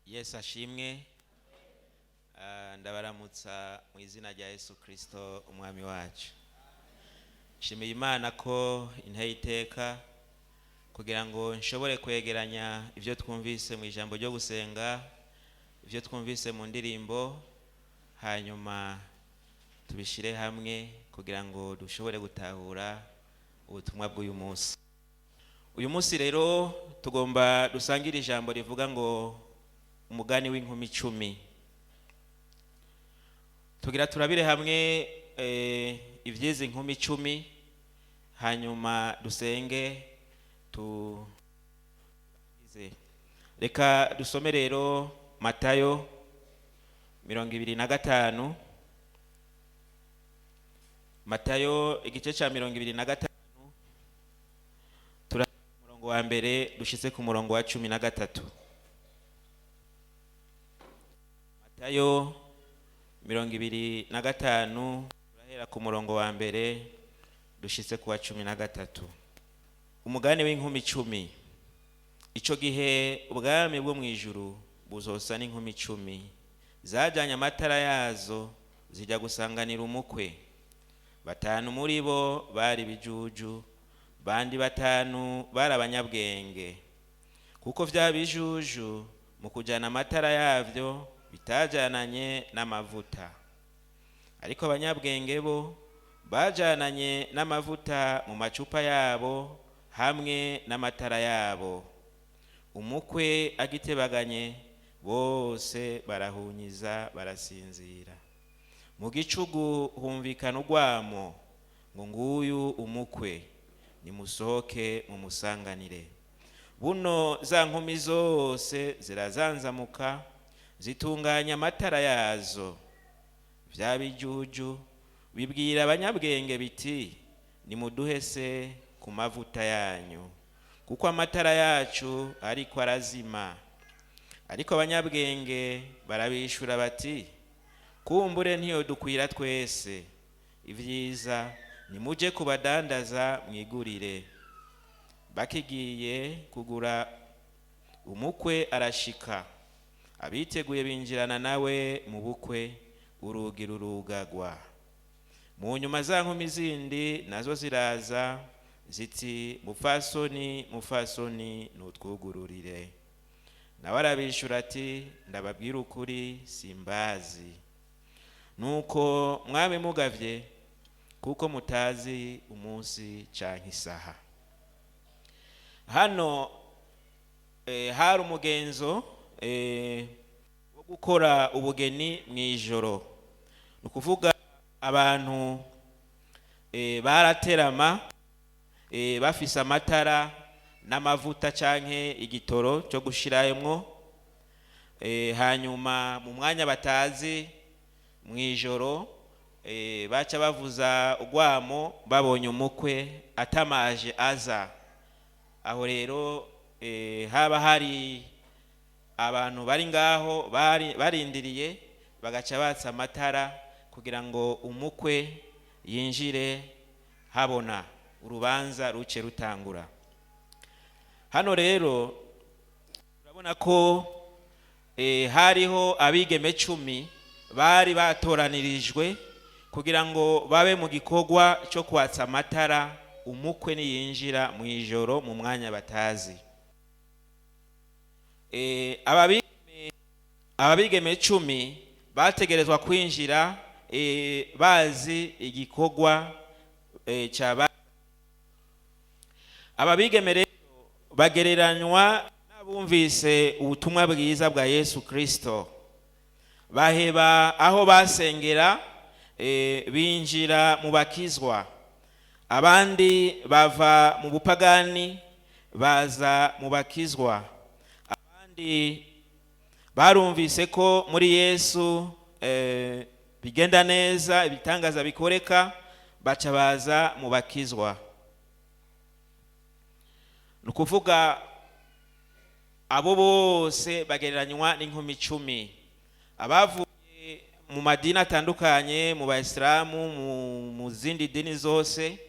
Yesu ashimwe. Ndabaramutsa mu izina rya Yesu Kristo umwami wacu. Nshimiye Imana ko inteye iteka kugira ngo nshobore kwegeranya ibyo twumvise mu ijambo ryo gusenga, ibyo twumvise mu ndirimbo, hanyuma tubishyire hamwe kugira ngo dushobore gutahura ubutumwa bw'uyu munsi. Uyu munsi rero tugomba dusangire ijambo rivuga ngo umugani w'inkumi 10. Tugira turabire hamwe ivy'izi nkumi 10, hanyuma dusenge tugize. Reka dusome rero Matayo 25. Matayo igice ca 25, turi umurongo wa mbere dushitse ku murongo wa 13. Matayo 25, turahera ku murongo wa mbere dushitse ku wa 13. Umugani w'inkumi 10. Ico gihe ubwami bwo mw'ijuru buzosa n'inkumi 10 zajanye amatara yazo zijya gusanganira umukwe. 5 muri bo bari bijuju, bandi 5 bari abanyabwenge. Kuko vya bijuju mu kujana amatara yavyo bitajananye n'amavuta, ariko abanyabwenge bo bajananye n'amavuta mu macupa yabo hamwe n'amatara yabo. Umukwe agitebaganye bose barahunyiza barasinzira. Mu gicugu humvikana urwamo ngo nguyu umukwe, nimusohoke mumusanganire. Buno za nkumi zose zirazanzamuka zitunganya amatara yazo. Vya bijuju bibwira abanyabwenge biti nimuduhe se ku mavuta yanyu, kuko amatara yacu ariko arazima. Ariko abanyabwenge barabishura bati kumbure ntiyo dukwira twese, ivyiza nimuje kubadandaza mwigurire. Bakigiye kugura umukwe arashika, abiteguye binjirana nawe mu bukwe, urugi rurugagwa. Mu nyuma za nkumi zindi nazo ziraza ziti mupfasoni, mupfasoni, nutwugururire. Nawe arabishura ati ndababwira ukuri simbazi. Nuko mwami mugavye, kuko mutazi umunsi canke isaha. Hano hari umugenzo wo gukora ubugeni mw'ijoro. Ni ukuvuga abantu baraterama bafise amatara n'amavuta canke igitoro cyo gushirayemwo, hanyuma mu mwanya batazi mw'ijoro baca bavuza urwamo babonye umukwe atamaje aza. Aho rero haba hari abantu bari ngaho barindiriye, bagaca batsa amatara kugira ngo umukwe yinjire habona, urubanza ruce rutangura. Hano rero turabona ko hariho abigeme 10 bari batoranirijwe kugira ngo babe mu gikorwa cyo kwatsa amatara umukwe niyinjira mu ijoro mu mwanya batazi. Ababigeme 10 bategerezwa kwinjira bazi igikorwa cyaba. Ababigeme rero bagereranywa n'abumvise ubutumwa bwiza bwa Yesu Kristo, baheba aho basengera binjira mu bakizwa. Abandi bava mu bupagani baza mu bakizwa, abandi Barumvise ko muri Yesu bigenda neza, ibitangaza bikoreka, baca baza mu bakizwa. Ni ukuvuga abo bose bagereranywa n'inkumi 10, abavuye mu madini atandukanye, mu bayisilamu, mu zindi dini zose,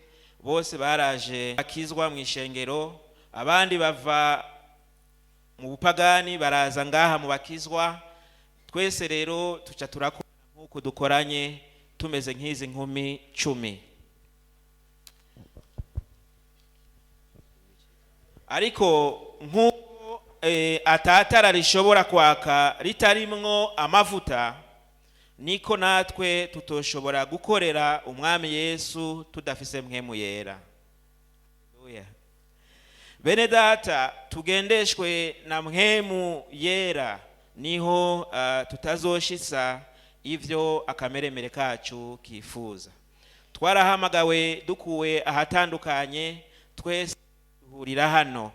bose baraje bakizwa mu ishengero. Abandi bava mu bupagani baraza ngaha mu bakizwa. Twese rero tuca turakora nk'uko dukoranye, tumeze nk'izi nkumi 10. Ariko nk'uko atatara rishobora kwaka ritarimwo amavuta, niko natwe tutoshobora gukorera umwami Yesu tudafise mpwemu yera. Haleluya. Bene data, tugendeshwe na mpwemu yera, niho tutazoshitsa ivyo akameremere kacu kifuza. Twarahamagawe dukuwe ahatandukanye, twese duhurira hano.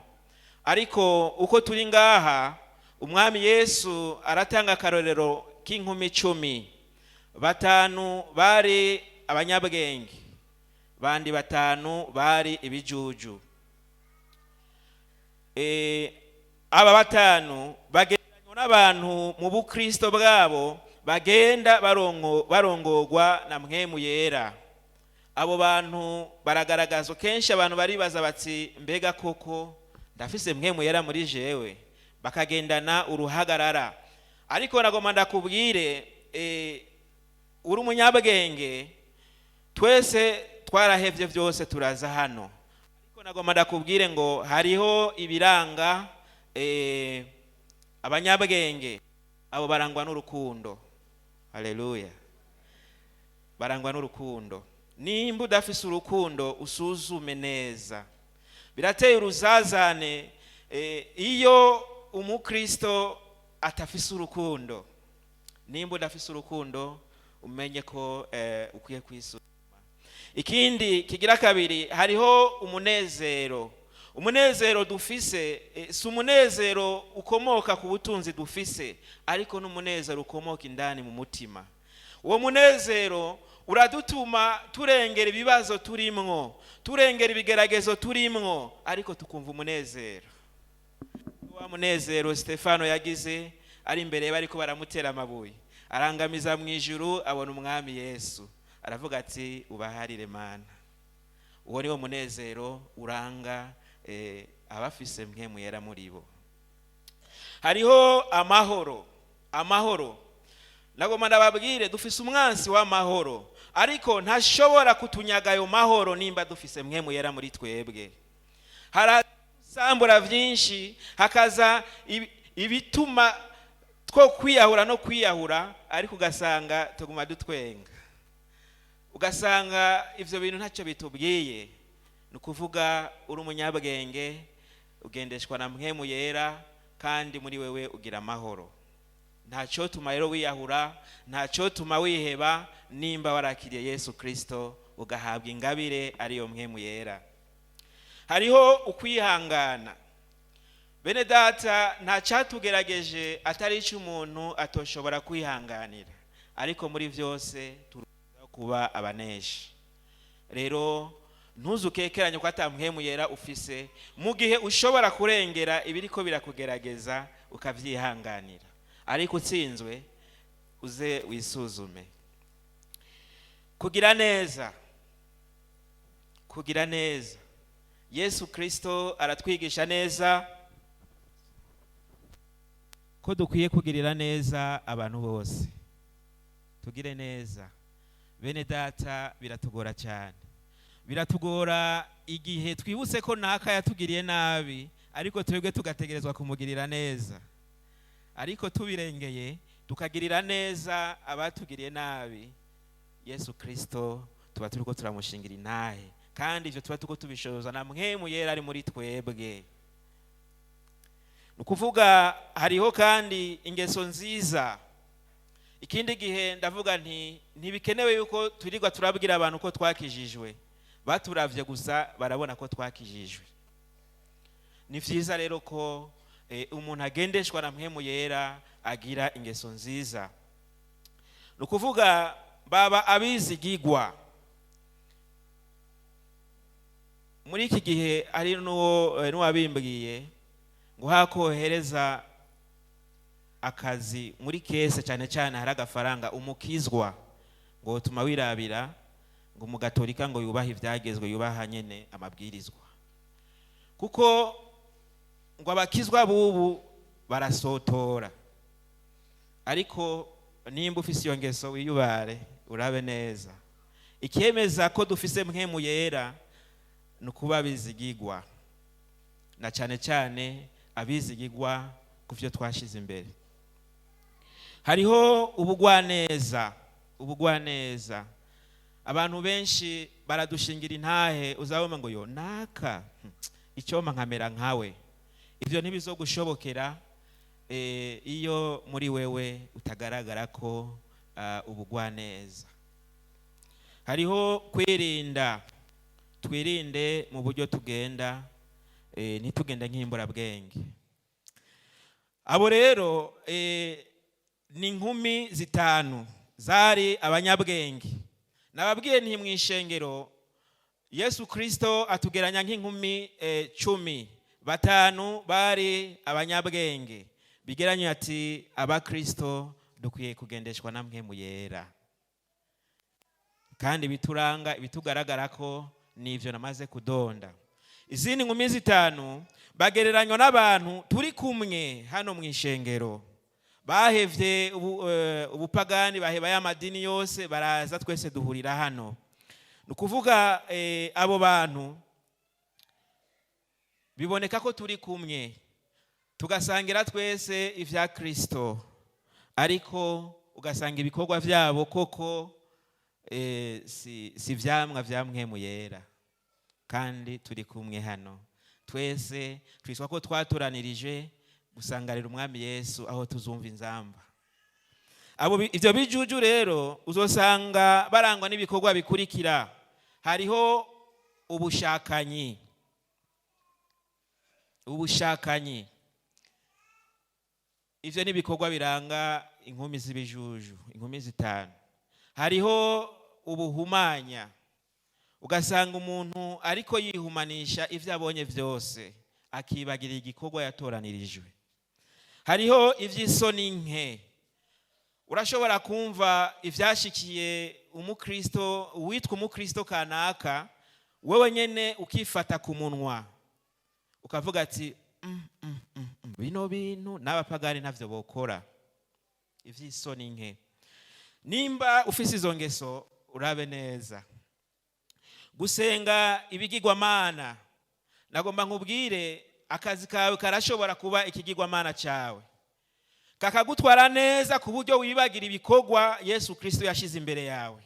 Ariko uko turi ngaha, umwami Yesu aratanga akarorero k'inkumi 10. 5 bari abanyabwenge, bandi 5 bari ibijuju. Aba 5 bagereranywa n'abantu mu bukristo bwabo bagenda barongorwa na mpwemu yera. Abo bantu baragaragazwa kenshi, abantu baribaza bati mbega koko ndafise mpwemu yera muri jewe? Bakagendana uruhagarara. Ariko nagomba ndakubwire, uri umunyabwenge, twese twarahevye vyose turaza hano. Ariko nagomba ndakubwire ngo hariho ibiranga abanyabwenge. Abo barangwa n'urukundo. Haleluya. Barangwa n'urukundo. Nimba udafise urukundo, usuzume neza. Birateye uruzazane iyo umukristo atafise urukundo. Nimba udafise urukundo, umenye ko ukwiye kwisuzuma. Ikindi kigira kabiri, hariho umunezero. Umunezero dufise si umunezero ukomoka ku butunzi dufise, ariko n'umunezero ukomoka indani mu mutima. Uwo munezero uradutuma turengera ibibazo turimwo, turengera ibigeragezo turimwo, ariko tukumva umunezero. Wa munezero Stefano yagize ari imbere bariko baramutera amabuye, arangamiza mu ijuru abona umwami Yesu, aravuga ati ubaharire Mana. Uwo niwo munezero uranga abafise mpwemu yera muri bo. Hariho amahoro. Amahoro, nagomba ndababwire, dufise umwansi w'amahoro, ariko ntashobora kutunyaga ayo mahoro nimba dufise mpwemu yera muri twebwe. Harasambura vyinshi, hakaza ibituma two kwiyahura no kwiyahura, ariko ugasanga tuguma dutwenga, ugasanga ivyo bintu ntacyo bitubwiye. Ni ukuvuga uri umunyabwenge, ugendeshwa na mpwemu yera, kandi muri wewe ugira amahoro. Ntacyo tuma rero wiyahura, ntacyo tuma wiheba, nimba warakiriye Yesu Kristo ugahabwa ingabire ariyo mpwemu yera. Hariho ukwihangana. Bene data, nta cyatugerageje atari icyo umuntu atoshobora kwihanganira, ariko muri byose turushaho kuba abaneshi. Rero ntuzukekeranye ko ata mpwemu yera ufise, mu gihe ushobora kurengera ibiriko birakugerageza ukavyihanganira. Ariko utsinzwe, uze wisuzume. Kugira neza, kugira neza. Yesu Kristo aratwigisha neza ko dukwiye kugirira neza abantu bose. Tugire neza. Bene data, biratugora cyane. Biratugora igihe twibutse ko naka yatugiriye nabi, ariko twebwe tugategerezwa kumugirira neza. Ariko tubirengeye tukagirira neza abatugiriye nabi, Yesu Kristo tuba turiko turamushingira intahe, kandi ivyo tuba turiko tubishoza na mpwemu yera ari muri twebwe. Ni ukuvuga hariho kandi ingeso nziza. Ikindi gihe ndavuga nti ntibikenewe yuko twirirwa turabwira abantu ko twakijijwe, baturavye gusa barabona ko twakijijwe. Ni vyiza rero ko umuntu agendeshwa na mpwemu yera agira ingeso nziza. Ni ukuvuga baba abizigigwa. Muri iki gihe hari n'uwabimbwiye ngo hakohereza akazi muri kese, cyane cyane hari agafaranga umukizwa, ngo tuma wirabira ngo umugatolika ngo yubahe ibyagezwe, yubaha nyene amabwirizwa, kuko ngo abakizwa bubu barasotora. Ariko nimba ufise iyo ngeso, wiyubare, urabe neza. Ikemeza ko dufise Mpwemu Yera ni ukuba bizigigwa, na cyane cyane abizigigwa ku byo twashize imbere. Hariho ubugwaneza. Ubugwaneza, abantu benshi baradushingira intahe. Uzabona ngo yo naka icyoma nkamera nkawe. Ibyo ntibizogushobokera iyo muri wewe utagaragara ko ubugwaneza. Hariho kwirinda. Twirinde mu buryo tugenda, ntitugende nk'imburabwenge. Abo rero ni inkumi zitanu zari abanyabwenge. Nababwiye nti mu ishengero Yesu Kirisito atugeranya nk'inkumi 10. Batanu bari abanyabwenge. Bigeranye ati abakirisito dukwiye kugendeshwa na Mpwemu Yera, kandi ibituranga, ibitugaragara ko nivyo namaze kudonda. Izindi nkumi zitanu bagereranywa n'abantu turi kumwe hano mu ishengero, bahevye ubupagani, baheba y'amadini yose, baraza twese duhurira hano. Ni ukuvuga abo bantu biboneka ko turi kumwe, tugasangira twese ivya Kristo, ariko ugasanga ibikorwa vyabo koko si vyamwa vya Mpwemu Yera. Kandi turi kumwe hano twese, twiswa ko twatoranirije gusanganira Umwami Yesu aho tuzumva inzamba. Abo ivyo bijuju rero uzosanga barangwa n'ibikorwa bikurikira. Hariho ubushakanyi. Ubushakanyi, ivyo ni ibikorwa biranga inkumi z'ibijuju, inkumi zitanu. Hariho ubuhumanya, ugasanga umuntu ariko yihumanisha ivyo abonye vyose, akibagira igikorwa yatoranirijwe. Hariho ivy'isoni nke. Urashobora kumva ivyashikiye umukristo witwa umukristo kanaka, wewe nyene ukifata ku munwa, ukavuga ati bino bintu n'abapagani ntavyo bokora. Ivy'isoni nke. Nimba ufise izo ngeso, urabe neza. Gusenga ibigirwamana, nagomba nkubwire, akazi kawe karashobora kuba ikigirwamana cyawe, kakagutwara neza ku buryo wibagira ibikorwa Yesu Kristo yashize imbere yawe.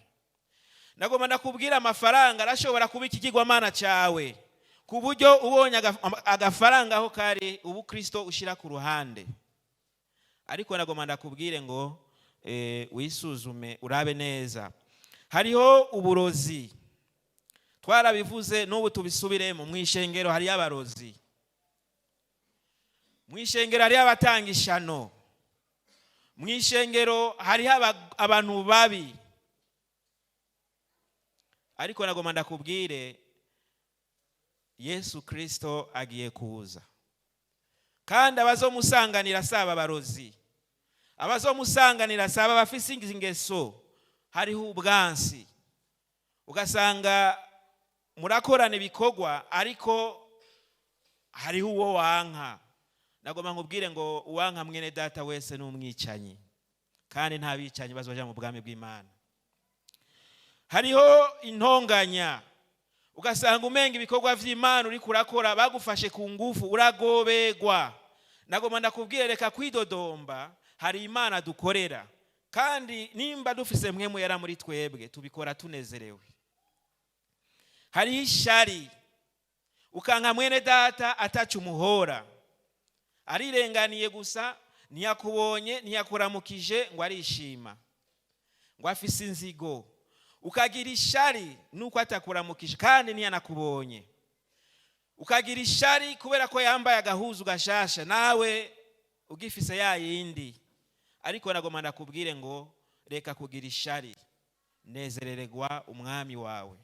Nagomba ndakubwira, amafaranga arashobora kuba ikigirwamana cyawe, ku buryo ubonye agafaranga aho kari, ubu Kristo ushyira ku ruhande. Ariko nagomba ndakubwire ngo wisuzume, urabe neza. Hariho uburozi. Twarabivuze, n'ubu tubisubiremo: mu ishengero hariyo abarozi, mu ishengero hariyo abatanga ishano, mu ishengero hariho abantu babi. Ariko nagomba ndakubwire, Yesu Kristo agiye kuza, kandi abazomusanganira saba abarozi, abazomusanganira saba bafise ingeso. Hariho ubwansi, ugasanga murakorana ibikorwa ariko hariho uwo wanka. Nagomba nkubwire ngo uwanka mwene data wese ni umwicanyi, kandi nta bicanyi bazoja mu bwami bw'Imana. Hariho intonganya, ugasanga umenga ibikorwa vy'Imana uriko urakora bagufashe ku ngufu, uragobegwa. Nagomba ndakubwire, reka kwidodomba. Hari Imana dukorera, kandi nimba dufise Mpwemu Yera muri twebwe, tubikora tunezerewe. Hariho ishari, ukanka mwene data ataca umuhora, arirenganiye gusa, ntiyakubonye, ntiyakuramukije, ngo arishima, ngo afise inzigo. Ukagira ishari nuko atakuramukije kandi ntiyanakubonye, ukagira ishari kubera ko yambaye agahuzu gashasha nawe ugifise ya yindi. Ariko nagomba ndakubwire ngo reka kugira ishari, nezerererwa umwami wawe,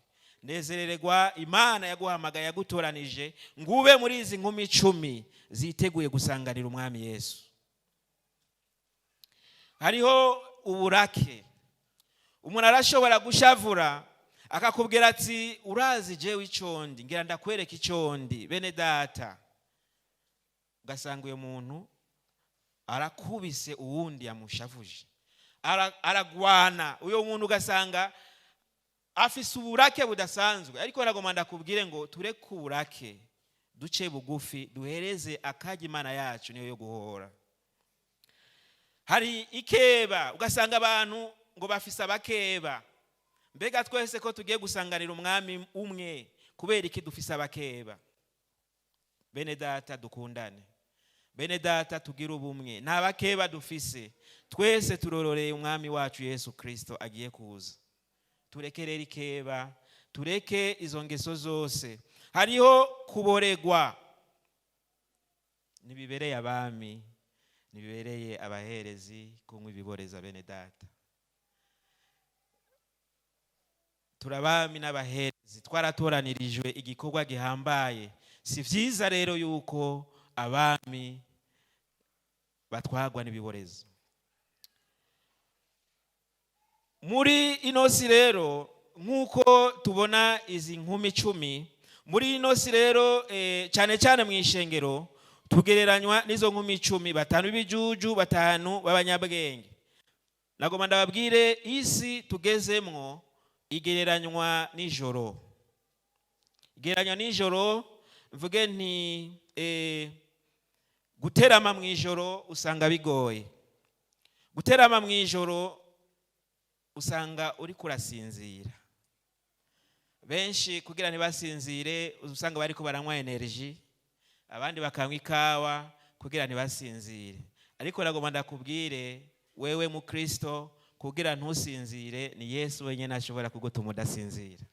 nezerererwa Imana yaguhamagaye, yagutoranije ngo ube muri izi nkumi 10 ziteguye gusanganira umwami Yesu. Hariho uburake. Umuntu arashobora gushavura akakubwira ati: "Urazi jewe icondi, ngira ndakwereka icondi." Bene data, ugasanga uyo muntu arakubise uwundi yamushavuje, aragwana. Uyo muntu ugasanga afise uburake budasanzwe. Ariko nagomba ndakubwire ngo tureke uburake, duce bugufi, duhereze akajya Imana yacu niyo yo guhora. Hari ikeba, ugasanga abantu ngo bafise abakeba. Mbega twese ko tugiye gusanganira umwami umwe, kubera iki dufise abakeba? Bene data, dukundane. Bene data, tugire ubumwe. Nta bakeba dufise, twese turororeye umwami wacu Yesu Kirisito agiye kuza. Tureke rero ikeba, tureke izo ngeso zose. Hariho kuboregwa, ntibibereye abami, ntibibereye abaherezi kunywa ibiboreza. Bene data, turabami n'abaherezi, twaratoranirijwe igikorwa gihambaye. Si byiza rero yuko abami batwagwa n'ibiborezo. Muri ino si rero, nk'uko tubona izi nkumi 10 muri ino si rero, cyane cyane mu ishengero, tugereranywa n'izo nkumi 10, batanu b'ibijuju, batanu b'abanyabwenge. Nagomba ndababwire, isi tugezemwo igereranywa nijoro, igereranywa nijoro. Mvuge nti guterama mu ijoro usanga bigoye. Guterama mu ijoro usanga uri kurasinzira. Benshi kugira ntibasinzire usanga bariko baranywa energy, abandi bakanywa ikawa kugira ntibasinzire. Ariko nagomba ndakubwire wewe mu Kristo, kugira ntusinzire ni Yesu wenyine ashobora kugutuma udasinzira.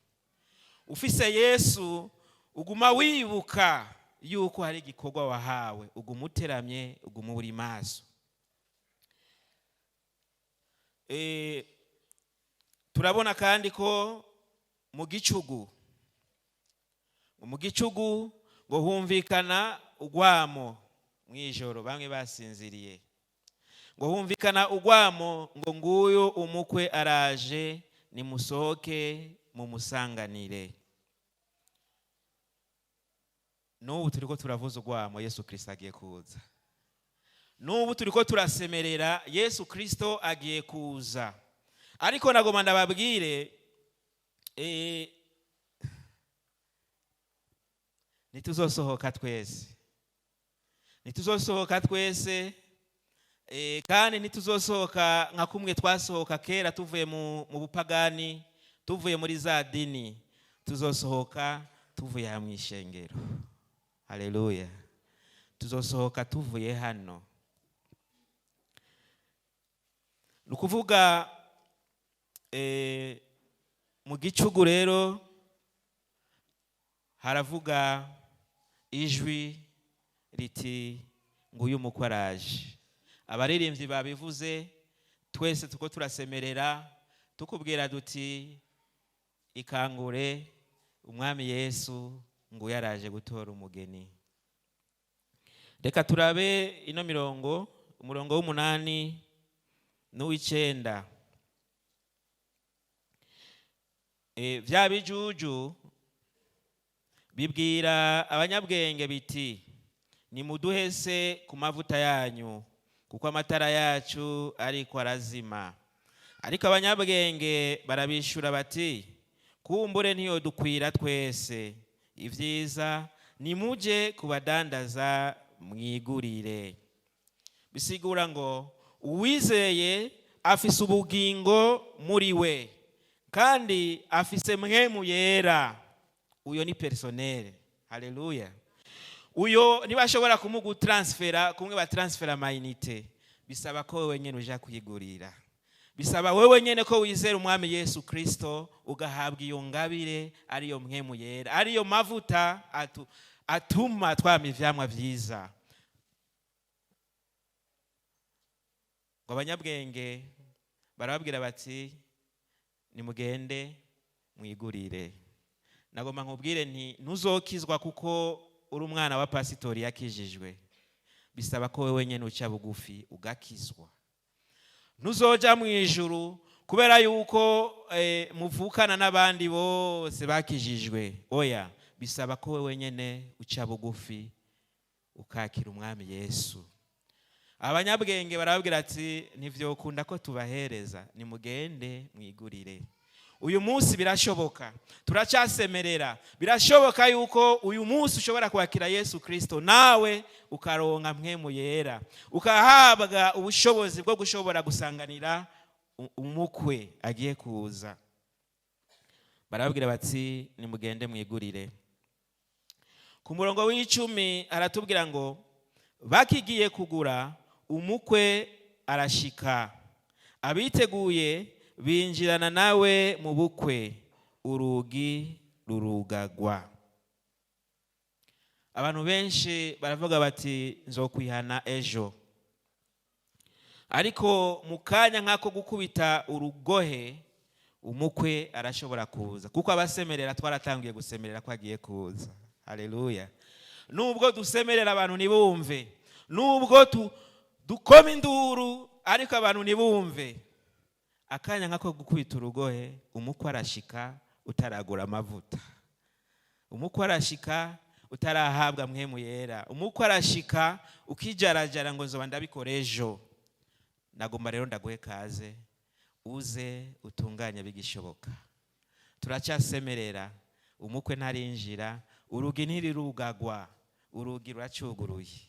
Ufise Yesu uguma wibuka yuko hari igikorwa wahawe, uguma uteramye, uguma uri maso. Turabona kandi ko mu gicugu ngo humvikana ugwamo mu ijoro, bamwe basinziriye, ngo humvikana ugwamo ngo: "Nguyu umukwe araje, nimusohoke mumusanganire." N'ubu turiko turavuza ugwamo, Yesu Kristo agiye kuza. N'ubu turiko turasemerera, Yesu Kristo agiye kuza. Ariko nagomba ndababwire, ntituzosohoka twese, ntituzosohoka twese, kandi ntituzosohoka nka kumwe twasohoka kera tuvuye mu bupagani, tuvuye muri za dini. Tuzosohoka tuvuye aha mu ishengero. Haleluya! Tuzosohoka tuvuye hano. Ni ukuvuga mu gicugu rero haravuga ijwi riti: "Nguyu umukwe araje." Abaririmbyi babivuze, twese tuko turasemerera tukubwira duti: "Ikangure, umwami Yesu nguyu araje gutora umugeni." Reka turabe ino mirongo, umurongo w'8 n'uw'icenda. Vya bijuju bibwira abanyabwenge biti: "Nimuduhese ku mavuta yanyu, kuko amatara yacu ariko arazima." Ariko abanyabwenge barabishura bati: "Kumbure ntiyodukwira twese. Ibyiza nimuje kubadandaza mwigurire." Bisigura ngo uwizeye afise ubugingo muri we kandi afise Mpwemu Yera. Uyo ni personnel. Haleluya! Uyo ntibashobora kumugutransfera kumwe batransfera amayinite. Bisaba ko wewe nyene uja kuyigurira, bisaba wewe nyene ko wizera umwami Yesu Kristo, ugahabwa iyo ngabire, ariyo Mpwemu Yera, ariyo mavuta atuma twama ivyamwa vyiza. Ngo abanyabwenge barababwira bati: "Nimugende mwigurire." Nagomba nkubwire nti ntuzokizwa kuko uri umwana wa pasitori yakijijwe. Bisaba ko wowe nyine uca bugufi ugakizwa. Ntuzoja mu ijuru kubera yuko muvukana n'abandi bose bakijijwe. Oya, bisaba ko wowe nyine uca bugufi ukakira Umwami Yesu. Abanyabwenge barababwira ati: "Ntivyokunda ko tubahereza, nimugende mwigurire." Uyu munsi birashoboka, turacyasemerera. Birashoboka yuko uyu munsi ushobora kwakira Yesu Kirisito, nawe ukaronka Mpwemu Yera, ukahabwa ubushobozi bwo gushobora gusanganira umukwe agiye kuza. Barababwira bati: "Nimugende mwigurire." Ku murongo w'10 aratubwira ngo: "Bakigiye kugura, umukwe arashika, abiteguye binjirana nawe mu bukwe, urugi rurugagwa." Abantu benshi baravuga bati: "Nzokwihana ejo." Ariko mu kanya nk'ako gukubita urugohe, umukwe arashobora kuza, kuko abasemerera twaratangiye gusemerera ko agiye kuza. Haleluya! Nubwo dusemerera abantu ntibumve, nubwo dukoma induru ariko abantu ntibumve, akanya nk'ako gukubita urugohe, umukwe arashika utaragura amavuta, umukwe arashika utarahabwa Mpwemu Yera, umukwe arashika ukijarajara ngo: "Nzoba ndabikora ejo." Nagomba rero ndaguhe kaze, uze utunganye bigishoboka. Turacyasemerera, umukwe ntarinjira, urugi ntirirugagwa, urugi ruracuguruye.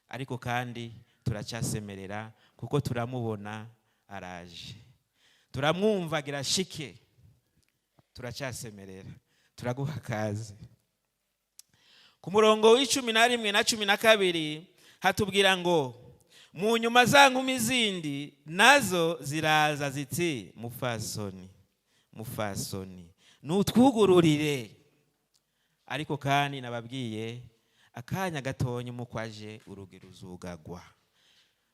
Ariko kandi turacyasemerera kuko turamubona araje, turamwumva agira shike. Turacyasemerera, turaguha kaze. Ku murongo w'11 na 12 hatubwira ngo: "Mu nyuma za nkumi zindi nazo ziraza ziti: 'Mufasoni, mufasoni, nutwugururire.'" Ariko kandi nababwiye, akanya gatonya umukwaje, urugi ruzugagwa,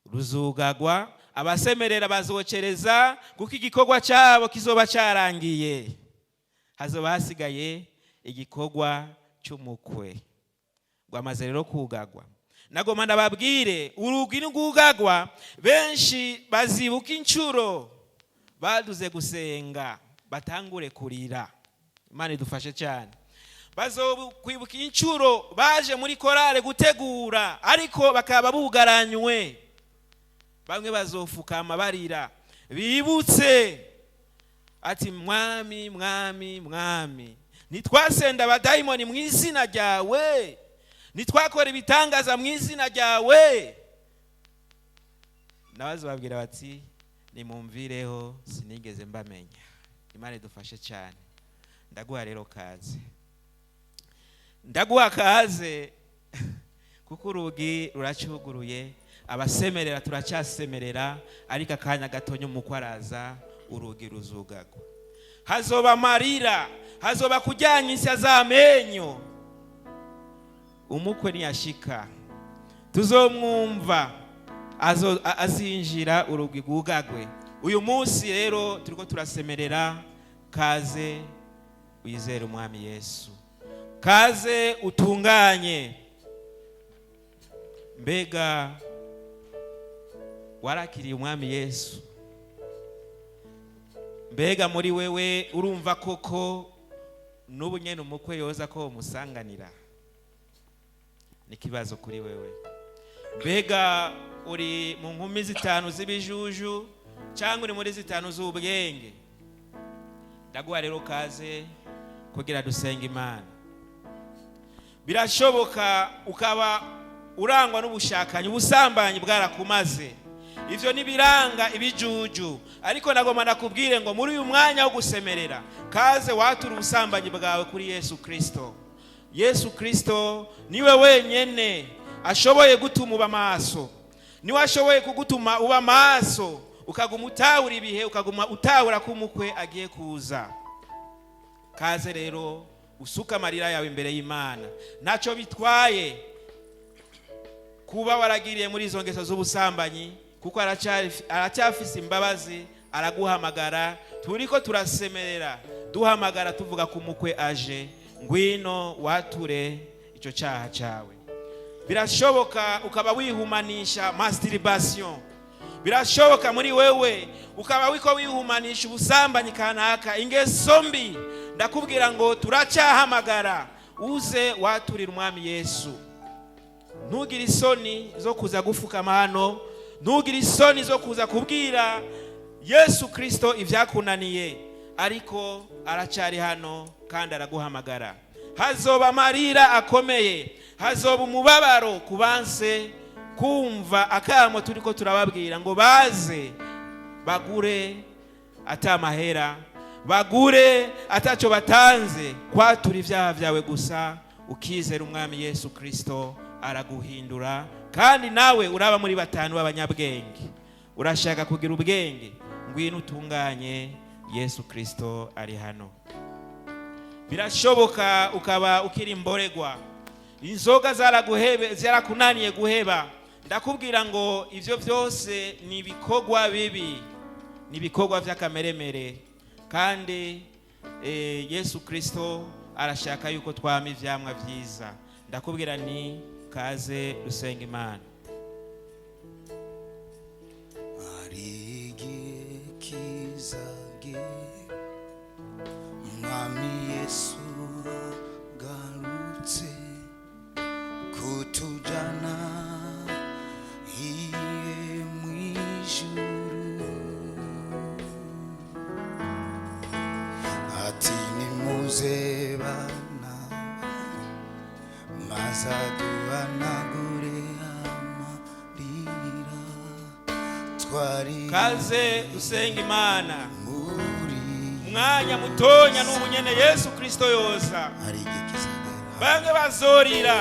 ruzugagwa. Abasemerera bazocereza kuko igikorwa cyabo kizoba cyarangiye, hazoba hasigaye igikorwa cy'umukwe. Rwamaze rero kugagwa. Nagomba ndababwire, urugi nirwugagwa, benshi bazibuka inshuro baduze gusenga, batangure kurira. Imana idufashe cyane. Bazokwibuka inshuro baje muri korale gutegura ariko bakaba bugaranywe. Bamwe bazofukama barira, bibutse ati: "Mwami, mwami, mwami, ntitwasenda abadayimoni mu izina ryawe? Ntitwakora ibitangaza mu izina ryawe?" Nabazo babwira bati: "Nimumvireho, sinigeze mbamenya." Imana idufashe cyane. Ndaguha rero kaze, ndaguha kaze, kuko urugi ruracuguruye. Abasemerera turacyasemerera, ariko akanya gatonya umukwe araza, urugi ruzugagwa. Hazoba amarira, hazoba kujyanya insya z'amenyo. Umukwe niyashika, tuzomwumva azinjira, urugi rwugagwe. Uyu munsi rero turiko turasemerera: kaze wizere Umwami Yesu, kaze utunganye. Mbega warakiriye Umwami Yesu? Mbega muri wewe urumva koko n'ubu nyene umukwe yoza ko umusanganira? Ni ikibazo kuri wewe. Mbega uri mu nkumi zitanu z'ibijuju cyangwa uri muri zitanu z'ubwenge? Ndaguha rero kaze kugira dusenge Imana. Birashoboka ukaba urangwa n'ubushakanyi, ubusambanyi bwarakumaze. Ivyo nibiranga ibijuju. Ariko nagomba ndakubwire ngo muri uyu mwanya wo gusemerera, kaze watura ubusambanyi bwawe kuri Yesu Kristo. Yesu Kristo niwe wenyene ashoboye gutuma uba maso, niwe ashoboye kugutuma uba maso, ukaguma utahura ibihe, ukaguma utahura ko umukwe agiye kuza. Kaze rero usuka amarira yawe imbere y'Imana. Ntacyo bitwaye kuba waragiriye muri izo ngeso z'ubusambanyi, Kuko aracyafise imbabazi, araguhamagara. Turiko turasemerera, duhamagara, tuvuga ko umukwe aje. Ngwino wature icyo cyaha cyawe. Birashoboka ukaba wihumanisha masturbation, birashoboka muri wewe ukaba wiko wihumanisha ubusambanyi kanaka, ingeso mbi. Ndakubwira ngo turacyahamagara, uze waturira Umwami Yesu. Ntugire isoni zo kuza gufukama hano, ntugire isoni zo kuza kubwira Yesu Kirisito ibyakunaniye, ariko aracyari hano kandi araguhamagara. Hazoba amarira akomeye, hazoba umubabaro ku banse kumva akamo turi ko turababwira ngo baze bagure atamahera, bagure atacyo batanze. Kwatura ibyaha byawe gusa, ukizera Umwami Yesu Kirisito, araguhindura, kandi nawe uraba muri batanu b'abanyabwenge. Urashaka kugira ubwenge? Ngwino utunganye, Yesu Kirisito ari hano. Birashoboka ukaba ukiri imboregwa, inzoga zaraguhebe, zarakunaniye guheba. Ndakubwira ngo ibyo byose ni ibikorwa bibi, ni ibikorwa by'akameremere, kandi Yesu Kirisito arashaka yuko twama ivyamwa vyiza. Ndakubwira ni kaze dusenga Imana. Hari igihe kizagera, Umwami Yesu agarutse kutujana iye mu ijuru, ati: "Nimuze bana," maze aduhanagure amarira twari Kaze dusenga Imana. Muri Umwanya mutonya n'ubu nyene Yesu Kristo yoza. Hari igihe kizagera. Bamwe bazorira,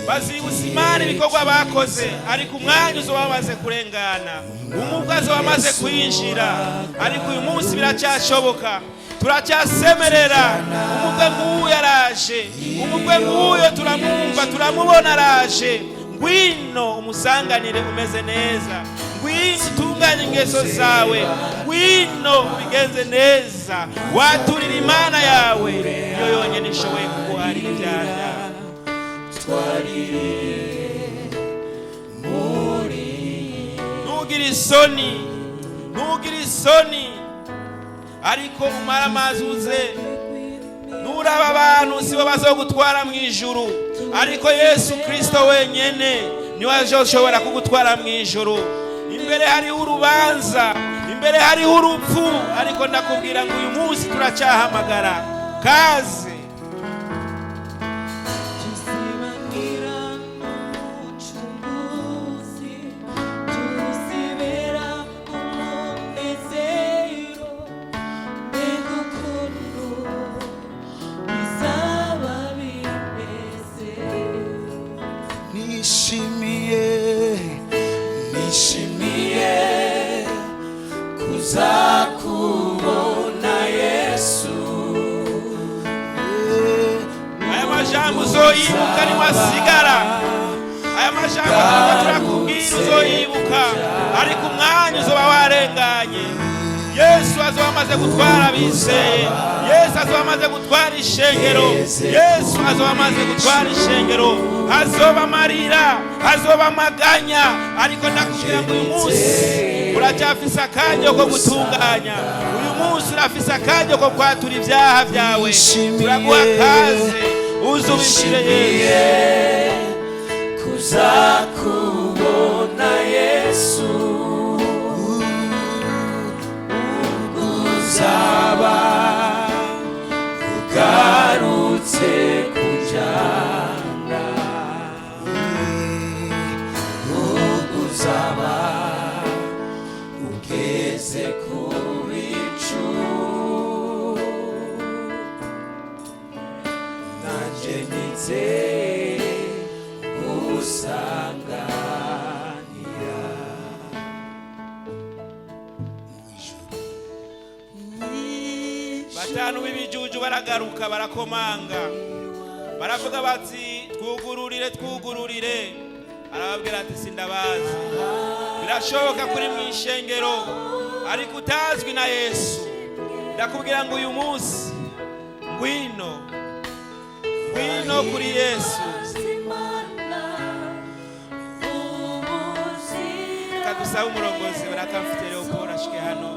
bazibutsa Imana ibikorwa bakoze, ariko umwanya uzoba wamaze kurengana, umubwo azoba amaze kwinjira. Ariko uyu munsi biracyashoboka, turacyasemerera. Umukwe nk'uyu araje, umukwe nk'uyo turamwumva, turamubona, araje. Ngwino umusanganire umeze neza, ngwino utunganye ingeso zawe, ngwino ubigenze neza, waturira Imana yawe, niyo yonyine ishoboye kuguharira ibyaha byawe. Twaririye muri Ntugire isoni, ntugire isoni, ariko umare amazi uze. Nuraba abantu sibo bazogutwara mu ijuru, ariko Yesu Kirisito wenyene niwe azoshobora kugutwara mu ijuru. Imbere hariho urubanza, imbere hariho urupfu, ariko ndakubwira ngo uyu munsi turacyahamagara, kaze. Tuzibanira n'Umucunguzi, tuzibera umunezero, mbega ukuntu bizaba bimeze. Nishimiye, nishimiye kuzakubona Yesu. Aya majambo uzoyibuka niwasigara. Aya majambo turiko turakubwira uzoyibuka, ariko umwanya uzoba warenganye. Yesu azoba amaze gutwara abizeye, Yesu azoba amaze gutwara ishengero, Yesu azoba amaze gutwara ishengero. Hazoba amarira, hazoba amaganya, ariko ndakubwira ngo uyu munsi uracyafise akanya ko gutunganya, uyu munsi urafise akanya ko kwatura ibyaha byawe. Turaguha kaze, uze ubishire Yesu. Kuzakubona Yesu, uzaba ugarutse kujyana, uzaba ugeze ku bicu, nanjye nizeye gusanganira. Batanu b'ibijuju baragaruka, barakomanga, baravuga bati: "Twugururire, twugururire." Arababwira ati: "Sindabazi." Birashoboka kuri mu ishengero ariko utazwi na Yesu. Ndakubwira ngo uyu munsi ngwino, ngwino kuri Yesu. Reka dusabe umurongozi Barakamfite Leopold ashike hano.